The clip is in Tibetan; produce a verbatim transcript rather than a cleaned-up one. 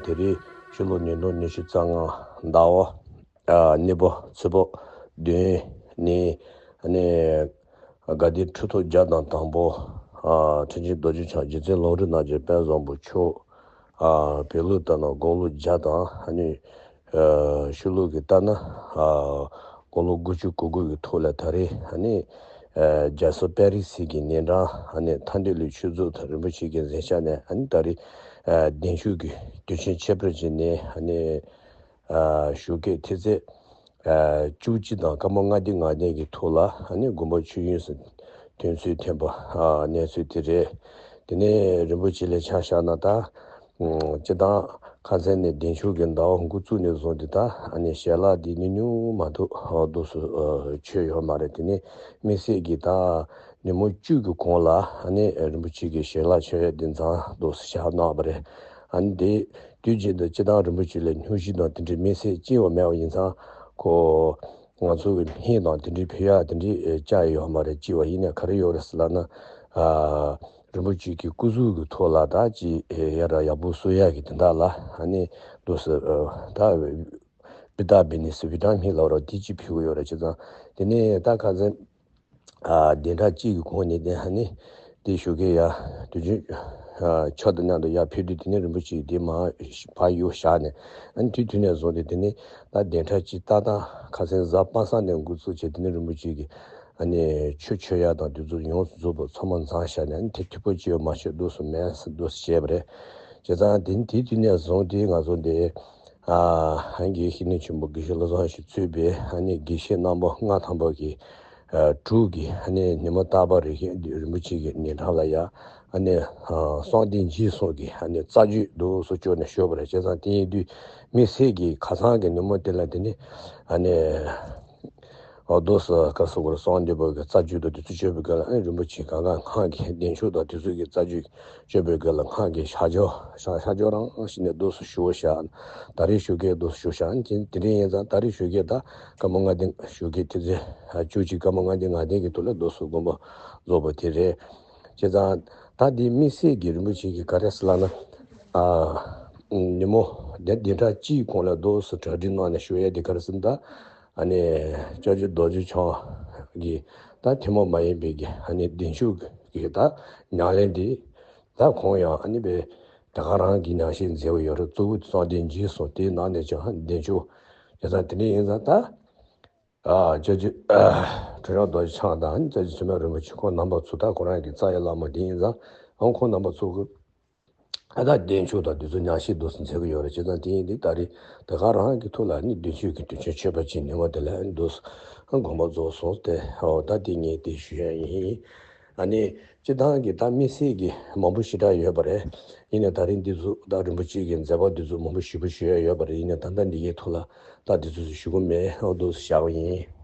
དེ་རིང་ཕྱི་ལོ་ཉིས་སྟོང་ཉི་ཤུ་རྩ་ལྔ་ཟླ་བ་ཨ་གཉིས་པ་ཚེས་པ་བདུན་ནས་ཨ་ནི་དགའ་ལྡན་ཁྲི་ཐོག་བརྒྱ་དང་དང་པོ་ཨ་ཁྲི་ཆེན་རྡོ་རྗེ་འཆང་རྗེ་བཙུན་ལམ་རིམ་རྣམ་རྒྱལ་དཔལ་བཟང་པོ་མཆོག་ཨ་བོད་ལུགས་ལྟར་ན་དགུང་ལོ་བརྒྱ་དང་ཨ་ནི་ཨ་ཕྱི་ལུགས་ཀྱི་ལྟར་ན་ཨ་དགུང་ལོ་དགུ་བཅུ་གོ་དགུ་གི་ཐོག་ལ་ད་རེས་ཨ་ནི་ཨ་རྒྱལ་ས་པེ་རི་སི་གི་ཉེ་འགྲམ་ཨ་ནི་ཐར་འདོད་གླིང་ཆོས་རྫོང་དུ་རིན་པོ་ཆེ་གི་མཛད་འཆར་ནས་ཨ་ནི་ད་རེས་ཨ་གདན་ཞུ་གི་དུས་ཆེན་ཁྱད་པར་ཅན་ནས་ཨ་ནི་ཨ་ཞོགས་ཀས་ཐེངས་ཚད་ཨ་བཅུ་གཅིག་དང་སྐར་མ་ལྔ་བདུན་ང་གནས་ཀྱི་ཐོག་ལ་ཨ་ནི་དགོན་པ་ཆོས་དབྱིངས་སུ་ཐོན་ཚུལ་ཐོན་པ་ཨ་གནས་ཚུལ་དེ་རེད། དེ་ནས་རིན་པོ་ཆེ་ལ་ཆ་བཞག་ན་ད་ཨ་སྤྱིར་བཏང་ཁ་སང་ནས་གདན་ཞུ་གི་ཟླ་བ་འགོ་བཙུགས་ནས་བཟུང་སྟེ་ད་ཨ་ནི་ཞལ་ལག་འདི་ཉུང་ཉུང་མ་གཏོགས་ཨ་འདུག་སེ་ཨ་མཆོད་ཡོད་མ་རེད། དེ་ནས་དམིགས་བསལ་གྱི་ད་ཉིན་མོ་བཅུ་གི་གོང་ལ་ཨ་ནི་རིན་པོ་ཆེ་གི་ཞལ་ལག་མཆོད་ཡས་འདི་ཚང་འདུག་སེ་བཞག་གནང་བ་རེད། ཨ་ནི་དེ་དུས་རྒྱུན་དུ་སྤྱིར་བཏང་རིན་པོ་ཆེ་ལ་སྙུང་གཞི་དང་དེ་འདྲའི་དམིགས་བསལ་ཅི་ཡང་མེད་པ་ཡིན་ཙང་ཁོ་ང་ཚོ་གི་ཧིན་དང་དེ་འདྲའི་ཕུལ་ཡག་དེ་འདྲའི་ཨེ་བཅའ་ཡོད་མ་རེད། ཅི་བ་ཡིན་ནའི་ག་རེ་ཡོད་རེད་ཟེར་ལབ་ན་ཨ་རིན་པོ་ཆེ་གི་སྐུ་གཟུགས་ཀྱི་ཐོག་ལ་ད་ཅི་ཨེ་ཡ་ར་ཡག་པོ་གསོ་ཡག་གི་དེ་འདྲ་ལ་ཨ་ནི་འདུག་སེ་ཨ་ད་བི་ཏ་མིན་ནི་སི་བི་ཏ་མིན་ལབ་རོགས་དེ་ཅི་ཕུལ་གི་ཡོད་རེད། བྱས་ཙང་དེ་ནས་ད་ཁ་སང་ཨ་བདུན་ཕྲག་གཅིག་གི་གོང་ནས་དེ་ཨ་ནི་དེ་ཞོགས་ཀས་ཡར་དུས་རྒྱུན་ཨ་ཆབ་དང་མཉམ་དུ་ཡར་ཕུལ་དུས་དེ་ནས་རིན་པོ་ཆེ་དེ་མར་ཕར་གཡུག་བཞག་ནས་ཨ་ནི་དེ་དུས་ནས་བཟུང་སྟེ་དེ་ནས་ད་བདུན་ཕྲག་གཅིག་ཏག་ཏག་ཁ་སང་གཟའ་པ་སངས་ནས་འགོ་བཙུགས་བྱས་དེ་ནས་རིན་པོ་ཆེ་གི་ཨ་ནི་ཆོས་མཆོད་ཡག་དང་དེ་ཚོ་ཡོངས་སུ་རྫོགས་པ་ཚང་མ་མཛད་བཞག་ནས་ཨ་ནི་དེ་ཐིག་པོ་ཅི་ཡང་མ་མཆོད་འདུག་སེ་མེད་འདུག་སེ་བྱས་པ་རེད། བྱས་ཙང་དེ་དེ་དུས་ནས་བཟུང་སྟེ་ང་ཚོ་འདི་ཨ་ཧན་གྱི་ཤེས་ནི་ཆེན་པོ་དགེ་བཤེས་བློ་བཟང་ཞིག་གཙོས་པའི་ཨ་ནི་དགེ་བཤེས་རྣམ་པ་ལྔ་ཐམ་པ་གི་ཨ་དྲུག་གི་ཨ་ནི་ཉི་མ་རྟག་པར་རེ་བཞིན་རིན་པོ་ཆེ་གི་ཉེ་འགྲམ་ལ་ཡ་ཨ་ནི་ཨ་གསང་བདེ་འཇིགས་གསུམ་གི་ཨ་ནི་རྩ་རྒྱུད་འདུག་སེ་བཅོས་ནས་ཞུས་པ་རེད། བྱས་ཙང་དེ་ཡིན་དུས་དམིགས་བསལ་གྱི་ཁ་སང་གི་ཉིན་མོ་དེ་ལ་དེ་ནི་ཨ་ནི་ཨོ་དོ་སི་ཀ་སོ་གོར་སོང་འདི་བོ་གི་རྩ་རྒྱུད་དུ་དུས་ཚོད་སྤྱོད་པའི་སྐབས་ལ་ཨ་ནི་རིན་པོ་ཆེ་གང་ག་སྔགས་ཀྱི་བདེ་མཆོག་དང་དུས་ཚོད་ཀྱི་རྩ་རྒྱུད་སྤྱོད་པའི་སྐབས་ལ་སྔགས་ཀྱི་ཕྱག་རྒྱ་ཕྱག་ཕྱག་རྒྱ་རང་ཞིག་ནས་དུས་སུ་ཞུ་བ་བྱ། ད་རེས་ཞོགས་ཀས་དུས་སུ་ཞུ་བྱ་ཨ་ནི་དེ་རིང་ཡིན་ཙང་ད་རེས་ཞོགས་ཀས་ད་སྐར་མ་ལྔ་བདུན་ཞོགས་ཀས་དུས་ཚོད་བཅུ་གཅིག་སྐར་མ་ལྔ་བདུན་ང་བདུན་གྱི་ཐོག་ལ་དུས་སུ་དགོངས་པ་རྫོགས་པ་དེ་རེད། བྱས་ཙང་ད་འདི་དམིགས་བསལ་གྱི་རིན་པོ་ཆེ་གི་ག་རེ་ཟེར་ལབ་ན་ཨ་ཉིན་མོ་བདུན་བདུན་ཕྲག་གཅིག་གོང་ལ་དུས་སུ་གྲ་སྒྲིག་གནང་ནས་ཞུ་ཡ་དེ་ག་རེ་ཟེར་ན་ད། ཨ་ནི་སྐྱབས་རྗེ་རྡོ་རྗེ་འཆང་གི་ད་ཐུན་མོང་མ་ཡིན་པའི་གི་ཨ་ནི་བདེ་མཆོག་གི་ད་ཉམས་ལེན་འདི་ད་ཁོང་ཡང་ཨ་ནི་བས་ད་ག་རང་གི་ཉམས་བཞེས་མཛད་པ་ཡོད་རེད། གཙོ་བོ་གསང་བདེ་འཇིགས་གསུམ་དེའི་ནང་ནས་ཀྱང་བདེ་མཆོག་དེ་ཙང་དེ་ནས་ཡིན་ཙང་ད་ཨ་སྐྱབས་རྗེ་ཁྲི་བྱང་རྡོ་རྗེ་འཆང་དང་ཨ་ནི་སྐྱབས་རྗེ་བཙུན་མ་རིན་པོ་ཆེ་ཁོང་རྣམ་པ་ཚོ་ད་ཁོ་རང་གི་རྩ་བའི་བླ་མ་དེ་ཡིན་ཙང་ཨང་ཁོང་རྣམ་པ་ཚོ་གི་ཨ་ད་བདེ་མཆོག་དང་དེ་ཚོ་ཉམས་བཞེས་འདུག་སེ་མཛད་ཀྱི་ཡོད་རེད། བྱས་ཙང་དེ་ཡིན་དུས་ད་རེས་ད་ག་རང་གི་ཐོག་ལ་ནི་བདེ་མཆོག་གི་དུས་ཆེན་མཆོད་པ་ཅིག་ཉིན་མོ་དེ་ལ་འདུག་སེ་དགོངས་པ་རྫོགས་སོང་སྟེ་ཨོ་ད་དེ་ངས་དེ་ཞུ་ཡ་ཡིན། ཨ་ནི་སྤྱིར་བཏང་གི་ད་དམིགས་བསལ་གྱི་མང་པོ་ཞེ་དྲག་ཡོད་པ་རེད། ཡིན་ནའི་ད་རིང་འདི་ཚོ་ད་རིན་པོ་ཆེ་གི་མཛད་པ་འདི་ཚོ་མང་པོ་ཞེ་པོ་ཞུ་ཡ་ཡོད་པ་རེད། ཡིན་ནའི་ད་ལྟ་འདི་གའི་ཐོག་ལ་ད་འདི་ཚོ་ཞུ་གི་མེད། ཨོ་འདུག་སེ་བཞག་པ་ཡིན།